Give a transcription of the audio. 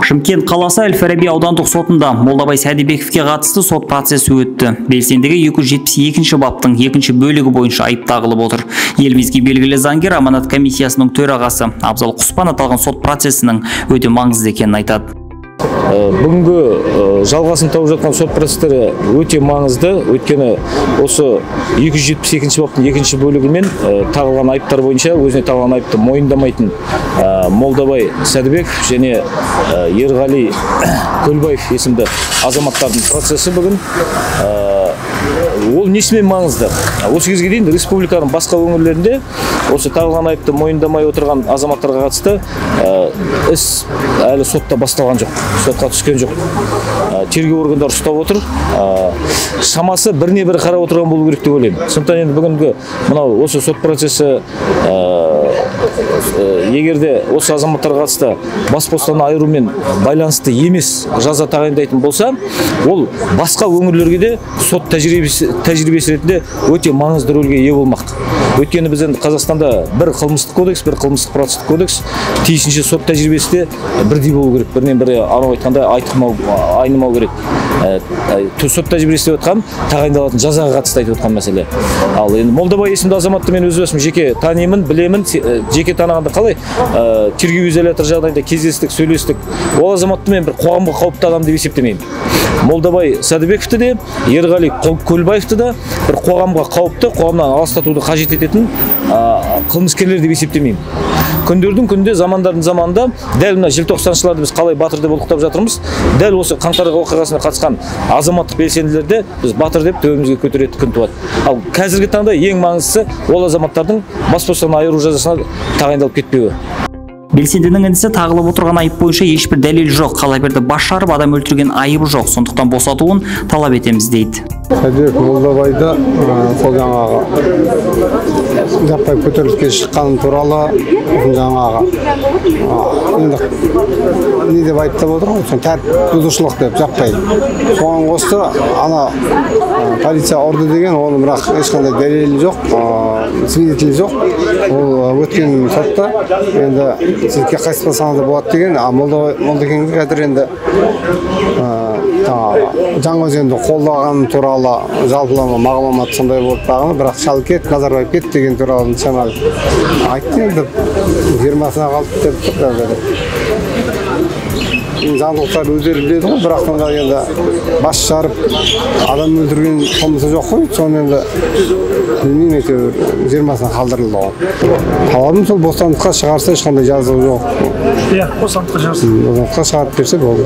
Шымкент қаласы Әл-Фараби аудандық сотында Молдабай Сәдібековке қатысты сот процесі өтті. Белсендіге 272 баптың екінші бөлігі бойынша айып тағылып отыр. Елімізге белгілі заңгер, аманат комиссиясының төрағасы Абзал Құспан аталған сот процесінің өте маңызды екенін айтады. Бүгінгі жалғасын тауып жатқан сот процестері өте маңызды, өйткені осы 272 баптың екінші бөлігімен тағылған айыптар бойынша өзіне тағылған айыпты мойындамайтын Молдабай Сәдібеков және Ерғали Көлбаев есімді азаматтардың процесі бүгін. Ол несімен маңызды? Осы кезге дейін республиканың басқа өңірлерінде осы тағылған айыпты мойындамай отырған азаматтарға қатысты іс әлі сотта басталған жоқ, сотқа түскен жоқ. Тергеу органдары ұстап отыр. Шамасы біріне бірі қарап отырған болу керек деп ойлаймын. Сондықтан енді бүгінгі мынау осы сот процесі егер де осы азаматтарға қатысты бас бостандығынан айырумен байланысты емес жаза тағайындайтын болса, ол басқа өңірлерге де сот тәжірибесі ретінде өте маңызды рөлге ие болмақ. Өйткені біз енді Қазақстанда бір қылмыстық кодекс, бір қылмыстық процестік кодекс, тиісінше сот тәжірибесі де бірдей болу керек. Бірінен бірі анау айтқанда айнымау керек. Сот тәжірибесі деп отқан тағайындалатын жазаға қатысты айтып отқан мәселе. Ал енді Молдабай есімді азаматты мен өз басым жеке танимын, білемін. Жеке танығанда қалай, тергеу изоляторы жағдайында кездестік, сөйлестік. Ол азаматты мен бір қоғамға қауіпті адам деп есептемеймін. Молдабай Сәдібековті де, Ерғали Көлбаевты да бір қоғамға қауіпті, қоғамнан аластатуды қажет ететін қылмыскерлер деп есептемеймін. Күндердің күнде, замандардың заманында дәл мына желтоқсаншыларды біз қалай батыр деп ұлықтап жатырмыз, дәл осы қаңтар оқиғасына қатысқан азаматтық белсенділерді біз батыр деп төбемізге көтеретін күн туады. Ал қазіргі таңда ең маңыздысы ол азаматтардың бас бостандығынан айыру жазасына тағайындалып кетпеуі. Белсендінің інісі тағылып отырған айып бойынша ешбір дәлел жоқ, қала берді бас жарып адам өлтірген айыбы жоқ, сондықтан босатуын талап етеміз дейді. Сәдібек Молдабайды сол жаңағы жаппай көтеріліске шыққаны туралы жаңағы енді не деп айыптап отыр ғой, тәртіп бұзушылық деп жаппай. Соған қосты ана полиция ұрды деген, оның бірақ ешқандай дәлелі жоқ, свидетелі жоқ. Ол өткен сотта енді сізге қайтпасаңыз да болады деген, а Молдекеңді қазір енді Жаңаөзенді қолдаған туралы жалпылама мағлұмат сондай болып тағыны, бірақ шал кет, Назарбаев кет деген туралы шамалы айтты, енді 20-сына қалды деп тұр қазір. Заңдылықтар өздері біледі ғой, бірақ та енді бас жарып адам өлтірген қылмысы жоқ қой, соны енді білмеймін, әйтеуір 20-сына қалдырылды ғой. Талабым сол бостандыққа шығарса ешқандай жазығы жоқ. Иә, бостандыққа шығарса. Бостандыққа шығарып берсе болды.